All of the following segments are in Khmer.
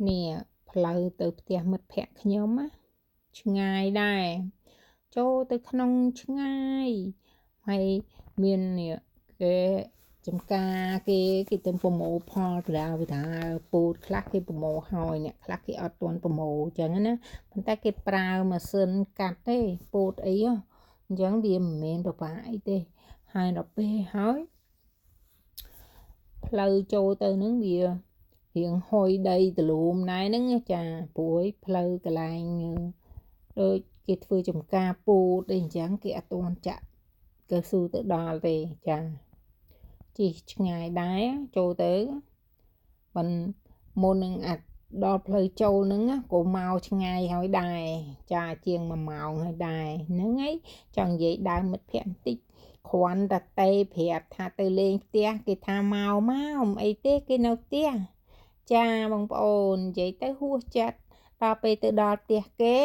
នេះផ្លូវទៅផ្ទះមិត្តភក្តិខ្ញុំណាឆ្ងាយដែរចូលទៅក្នុងឆ្ងាយហើយមាននេះគេចំការគេគេទៅប្រមូលផលប្រដាវថាពូតខ្លះគេប្រមូលហើយអ្នកខ្លះគេអត់ទាន់ប្រមូលអញ្ចឹងណាប៉ុន្តែគេប្រើម៉ាស៊ីនកាត់ទេពូតអីអញ្ចឹងវាមិនមែនពិបាកអីទេហើយដល់ពេលហើយផ្លូវចូលទៅនឹងវារៀងហុយដីទលូមដែរហ្នឹងចាព្រោះផ្លូវកន្លែងដូចគេធ្វើចំការពូតអីអញ្ចឹងគេអត់ទាន់ចាក់កៅស៊ូទៅដល់ទេចាជិះឆ្ងាយដែរចូលទៅមិនមុននឹងអាចដល់ផ្លូវចូលហ្នឹងក៏មកឆ្ងាយហើយដែរចាជាង1ម៉ោងហើយដែរហ្នឹងហើយចង់និយាយដើមមិត្តភក្តិបន្តិចគ្រាន់តែតេប្រាប់ថាទៅលេងផ្ទះគេថាមកមកអីទេគេនៅផ្ទះចាបងប្អូននិយាយទៅហួសចិត្តដល់ពេលទៅដល់ផ្ទះគេ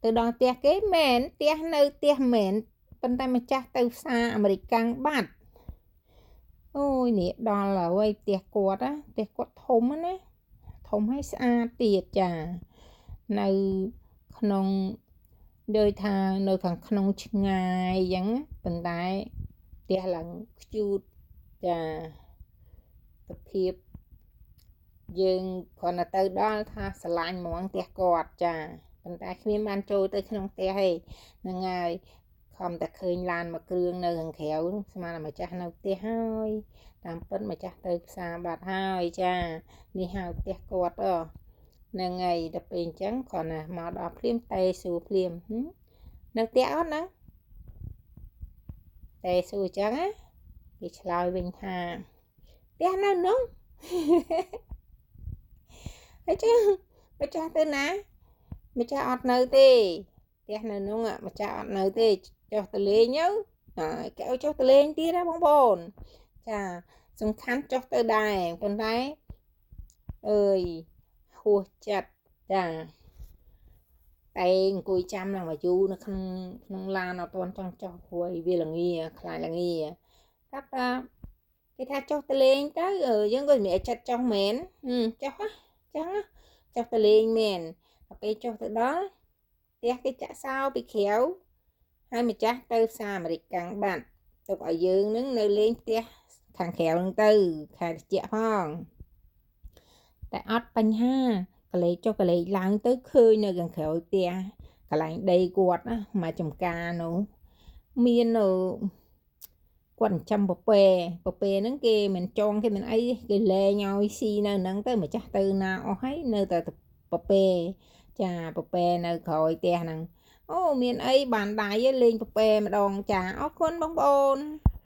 ទៅដល់ផ្ទះគេមែនផ្ទះនៅផ្ទះមែនប៉ុន្តែម្ចាស់ទៅផ្សារអាមេរិកាំងបាត់អូយនេះដល់ហើយផ្ទះគាត់ណាផ្ទះគាត់ធំណាធំហើយស្អាតទៀតចានៅក្នុងដូចថានៅខាងក្នុងឆ្ងាយអញ្ចឹងប៉ុន្តែផ្ទះឡើងខ្ជូតចាសភាពយើងគ្រាន់តែទៅដល់ថាស្រឡាញ់ហ្មងផ្ទះគាត់ចាប៉ុន្តែគ្មានបានចូលទៅក្នុងផ្ទះទេហ្នឹងហើយខំតែឃើញឡានមួយគ្រឿងនៅខាងក្រៅស្មានតែម្ចាស់នៅផ្ទះហើយតាមពិតម្ចាស់ទៅផ្សារបាត់ហើយចានេះហៅផ្ទះគាត់ហ្នឹងហើយដល់ពេលអញ្ចឹងគ្រាន់តែមកដល់ភ្លាមតេសួរភ្លាមនៅផ្ទះអត់ណាតេសួរអញ្ចឹងណាគេឆ្លើយវិញថាផ្ទះនៅនោះហើយចឹងម្ចាស់ទៅណាម្ចាស់អត់នៅទេផ្ទះនៅនោះម្ចាស់អត់នៅទេចុះទៅលេងទៅហើយគេឲ្យចុះទៅលេងទៀតណាបងប្អូនចាសំខាន់ចុះទៅដែរប៉ុន្តែអើយហួសចិត្តចាតែអង្គុយចាំឡើងមកយូរនៅក្នុងក្នុងឡានអត់ទាន់ចង់ចុះព្រោះវាល្ងាខ្លាចល្ងាប្រាប់ថាគេថាចុះទៅលេងទៅយើងក៏មិនចិត្តចុះមែនចុះចឹងចុះទៅលេងមែនដល់ពេលចុះទៅដល់ផ្ទះគេចាក់សោពីក្រៅហើយម្ចាស់ទៅផ្សារអាមេរិកកាំងបាត់ទុកឲ្យយើងនឹងនៅលេងផ្ទះខាងក្រៅនឹងទៅខែត្រជាក់ផងតែអត់បញ្ហាកលេចចុះកលេចឡើងទៅឃើញនៅខាងក្រោយផ្ទះកន្លែងដីគាត់ណាមកចំការនោះមាននៅគាត់ចិញ្ចឹមពពែពពែហ្នឹងគេមិនចងគេមិនអីគេលែងឲ្យស៊ីនៅហ្នឹងទៅម្ចាស់ទៅណាអស់ហើយនៅតែពពែចាពពែនៅក្រោយផ្ទះហ្នឹងអូមានអីបានដៃលេងពពែម្ដងចាអរគុណបងប្អូន។